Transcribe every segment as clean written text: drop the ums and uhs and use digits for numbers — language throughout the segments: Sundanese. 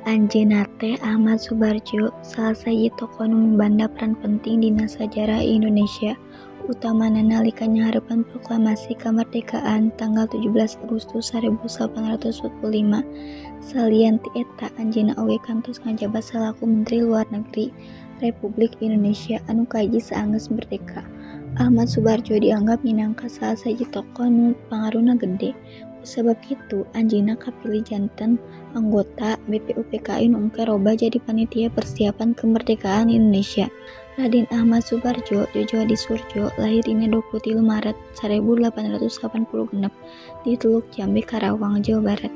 Anjeunna teh Ahmad Soebardjo, salah sahiji tokoh nu mibanda peran penting dina sajarah Indonesia, utamana nalika nyanghareupan Proklamasi Kamardekaan tanggal 17 Agustus 1845. Salian ti eta, anjeunna oge kantos ngajabat salaku Menteri Luar Negeri Republik Indonesia anu kahiji saenggeus merdeka. Ahmad Soebardjo dianggap minangka salah sahiji tokoh nu pangaruhna gede. Kusabab kitu, anjeunna kapilih janten anggota BPUPKI nu engke robah jadi Panitia Persiapan Kemerdekaan Indonesia. Raden Ahmad Soebardjo Djojohadisurdjo lahir dina 23 Maret 1886 di Teluk Jambe, Karawang, Jawa Barat.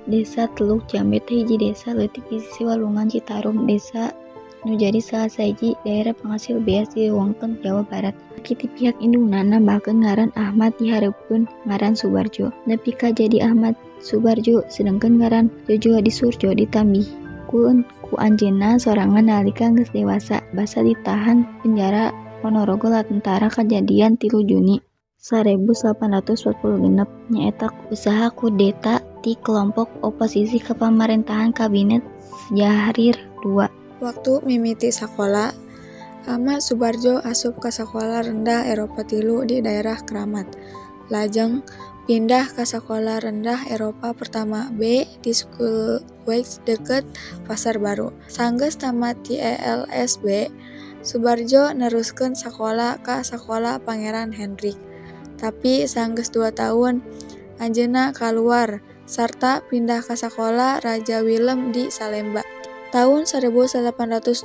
Desa Teluk Jambe teh hiji desa leutik di sisih Walungan Citarum. Desa nu jadi salah sahiji daerah panghasil beas di wewengkon Jawa Barat. Aki ti pihak indungna nambahkeun ngaran Ahmad di hareupeun ngaran Soebardjo, nepi ka jadi Ahmad Soebardjo, sedengkeun ngaran Djojohadisurdjo ditambihkeun ku anjeunna sorangan nalika geus dewasa basa ditahan penjara Ponorogo lantaran kajadian 3 Juni 1846, nyaeta usaha kudeta ti kelompok oposisi ka pamarentahan Kabinet Sjahrir II. Waktu mimiti sakola, Ahmad Soebardjo asup ka Sakola Rendah Eropa Tilu di daerah Kramat. Lajeng pindah ka Sakola Rendah Eropa Pertama B di Schookweg deukeut Pasar Baru. Sanggeus tamat ti ELSB, Soebardjo neruskeun sakola ka Sakola Pangeran Hendrik. Tapi sanggeus 2 taun anjeunna kaluar sarta pindah ka Sakola Raja Willem di Salemba. Taun 1822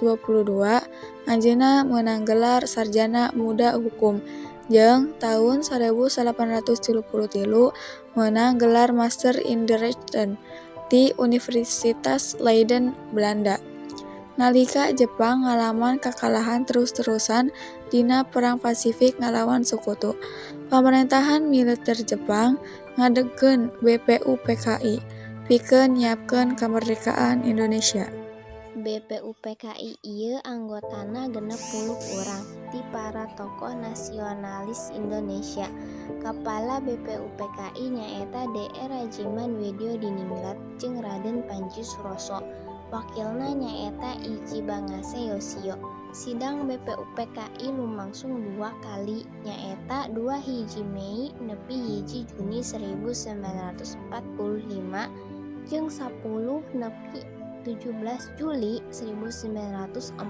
anjeunna meunang gelar Sarjana Muda Hukum jeung taun 1833 meunang gelar Master in de Rechten ti Universitas Leiden, Belanda. Nalika Jepang ngalaman kakalahan terus-terusan dina Perang Pasifik ngalawan Sekutu, pamarentahan militer Jepang ngadegkeun BPUPKI pikeun nyiapkeun kamerdekaan Indonesia. BPUPKI ieu anggotana 60 urang ti para tokoh nasionalis Indonesia. Kapala BPUPKI nyaeta DR Radjiman Wedyodiningrat jeung Raden Panji Suroso. Wakilna nyaeta Icibangase Yoshio. Sidang BPUPKI lumangsung dua kali, nyaeta 21 Mei nepi 1 Juni 1945 jeung 10 nepi 17 Juli 1945.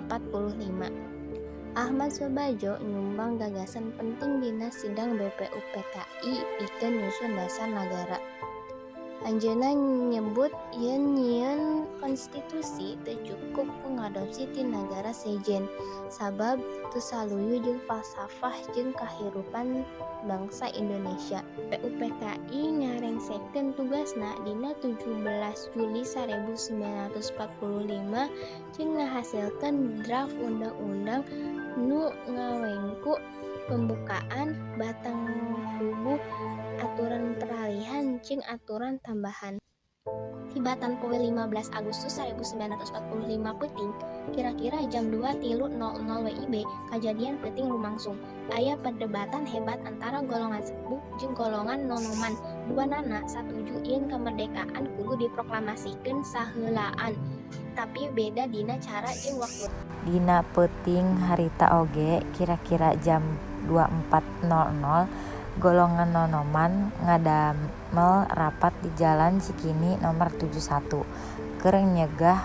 Ahmad Soebardjo nyumbang gagasan penting dina sidang BPUPKI pikeun nyusun dasar nagara. Anjeunna nyebut yen nyieun konstitusi teu cukup ku ngadopsi ti nagara sejen, sabab teu saluyu jeung falsafah jeung kahirupan bangsa Indonesia. BPUPKI ngarengsekeun tugasna dina 17 Juli 1945 jeung ngahasilkeun draf undang-undang nu ngawengku pembukaan, batang tubuh, aturan peralihan jeung aturan tambahan. Tibatan poe 15 Agustus 1945 peuting, kira-kira jam 2.30 WIB, kajadian peuting lumangsung. Aya perdebatan hebat antara golongan sepuh jeung golongan nonoman. Duanana satuju yen kamerdekaan kudu diproklamasikeun saheulaan, tapi beda dina cara jeung waktuna. Dina peuting harita oge, kira-kira jam 24.00, golongan nonoman ngadamel rapat di Jalan Cikini Nomer 71 keur nyegah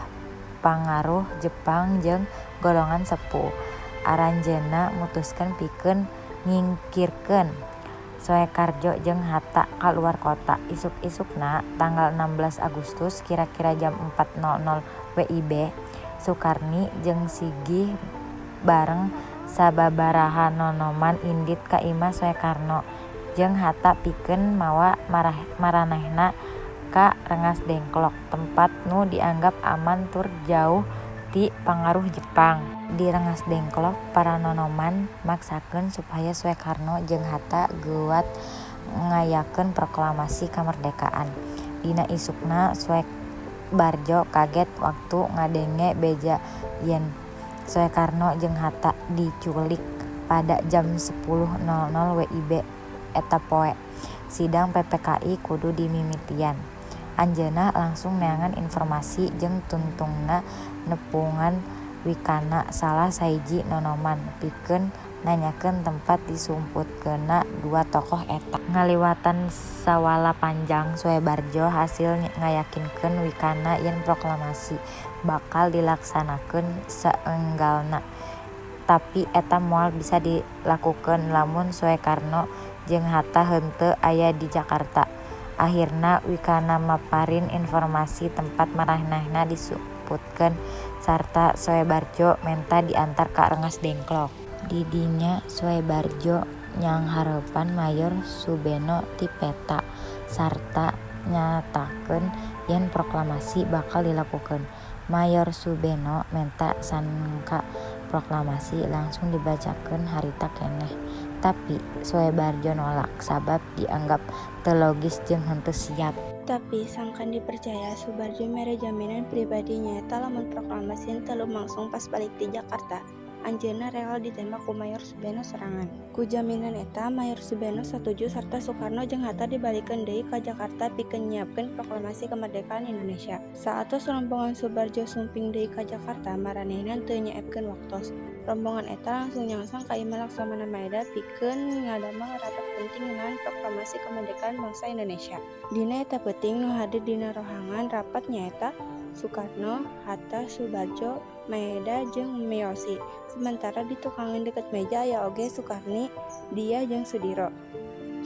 pangaruh Jepang jeung golongan sepuh. Aranjeunna mutuskeun pikeun ngingkirkeun Soekarjo jeung Hatta ka luar kota. Isuk-isukna tanggal 16 Agustus kira-kira jam 4.00 WIB, Sukarni jeung Sigih bareng sababaraha nonoman indit ka imah Soekarno jeung Hatta pikeun mawa maranehna ka Rengasdengklok, tempat nu dianggap aman tur jauh ti pangaruh Jepang. Di Rengasdengklok, para nonoman maksakeun supaya Soekarno jeung Hatta geuwat ngayakeun proklamasi kamerdekaan. Dina isukna, Soebardjo kaget waktu ngadenge beja yen Soekarno jeung Hatta diculik pada jam 10.00 WIB eta poe. Sidang PPKI kudu dimimitian. Anjeunna langsung neangan informasi jeung tungtungna nepungan Wikana, salah sahiji nonoman, pikeun nanyakeun tempat disumputkeunna dua tokoh eta. Ngaliwatan sawala panjang, Soebardjo hasil ngayakinkeun Wikana yen proklamasi bakal dilaksanakeun saenggalna. Tapi eta moal bisa dilakukeun lamun Soekarno jeung Hatta henteu aya di Jakarta. Ahirna Wikana maparin informasi tempat maranehna disumputkeun sarta Soebardjo menta diantar ka Rengasdengklok. Di dinya Soebardjo nyanghareupan Mayor Subeno ti Peta sarta nyatakeun yen proklamasi bakal dilakukeun. Mayor Subeno menta sangka proklamasi langsung dibacakeun harita keneh. Tapi Soebardjo nolak sabab dianggap teu logis jeung henteu siap. Tapi sangkan dipercaya, Soebardjo mere jaminan pribadi nyaeta lamun proklamasi henteu lumangsung pas balik ti Jakarta, anjeunna rela ditembak ku Mayor Subeno sorangan. Ku jaminan eta, Mayor Subeno satuju sarta Soekarno jeung Hatta dibalikeun deui ka Jakarta pikeun nyiapkeun proklamasi kemerdekaan Indonesia. Saatos rombongan Soebardjo sumping deui ka Jakarta, maranehna teu nyaepkeun waktos. Rombongan eta langsung nyangsang ka imah Laksamana Maeda pikeun ngadamel rapat penting ngeunaan proklamasi kemerdekaan bangsa Indonesia. Dina eta peuting, nu hadir dina rohangan rapat nyaeta Soekarno, Hatta, Soebardjo, Maeda jeung Miyoshi. Sementara di tukangeun deket meja aya oge Soekarni, Diah jeung Sudiro.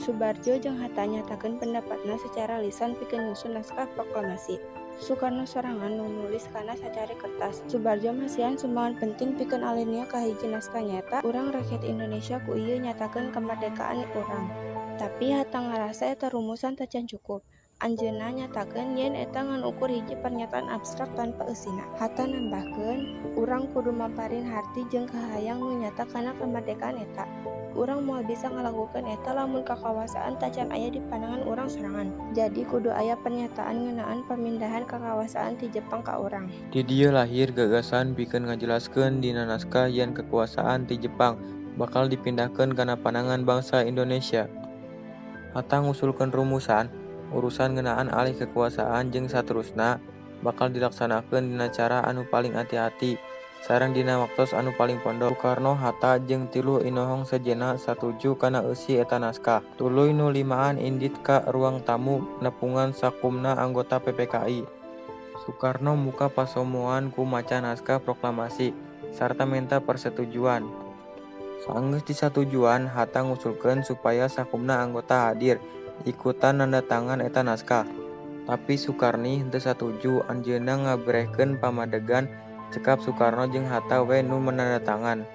Soebardjo jeung Hatta nyatakeun pendapatna sacara lisan pikeun nyusun naskah proklamasi. Soekarno sorangan nu nulis kana sacarik kertas. Soebardjo masihan sumbangan penting pikeun alinea kahiji naskah nyaeta "Urang rakyat Indonesia ku ieu nyatakeun kamerdekaan urang." Tapi Hatta ngarasa eta rumusan tacan cukup. Anjeunna nyatakeun yen eta ngan ukur hiji pernyataan abstrak tanpa eusina. Hatta nambahkeun, urang kudu maparin harti jeung kahayang nu nyata kana kamerdekaan eta. Urang moal bisa ngalakukeun eta lamun kakawasaan tacan aya di panangan urang sorangan. Jadi kudu aya pernyataan ngeunaan pamindahan kakawasaan ti Jepang ka urang. Di dieu lahir gagasan pikeun ngajelaskeun dina naskah yen kakuasaan ti Jepang bakal dipindahkeun kana panangan bangsa Indonesia. Hatta ngusulkeun rumusan, urusan ngeunaan alih kekuasaan jeung saterusna bakal dilaksanakeun dina cara anu paling ati-ati sareng dina waktos anu paling pondok. Soekarno, Hatta jeung tilu inohong sejenna satuju kana eusi eta naskah. Tuluy nu limaan indit ka ruang tamu nepungan sakumna anggota PPKI. Soekarno muka pasomoan ku maca naskah proklamasi sarta menta persetujuan. Saenggeus disatujuan, Hatta ngusulkeun supaya sakumna anggota hadir ikutan nandatangan eta naskah. Tapi Soekarni henteu satuju, anjeunna ngaberehkeun pamadegan cekap Soekarno jeung Hatta we nu menandatangan.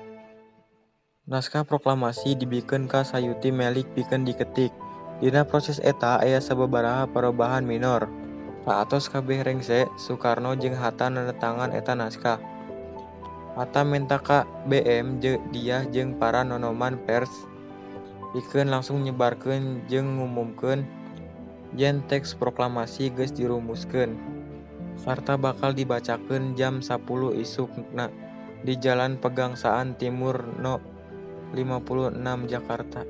Naskah proklamasi dibikeun ka Sayuti Melik pikeun diketik. Dina proses eta aya sababaraha parobahan minor. Saatos kabeh rengse, Soekarno jeung Hatta nandatangan eta naskah. Hatta menta ka BM, Diah jeung para nonoman pers pikeun langsung nyebarkeun jeung ngumumkeun yen teks proklamasi geus dirumuskeun sarta bakal dibacakeun jam 10 isukna di Jalan Pegangsaan Timur No 56 Jakarta.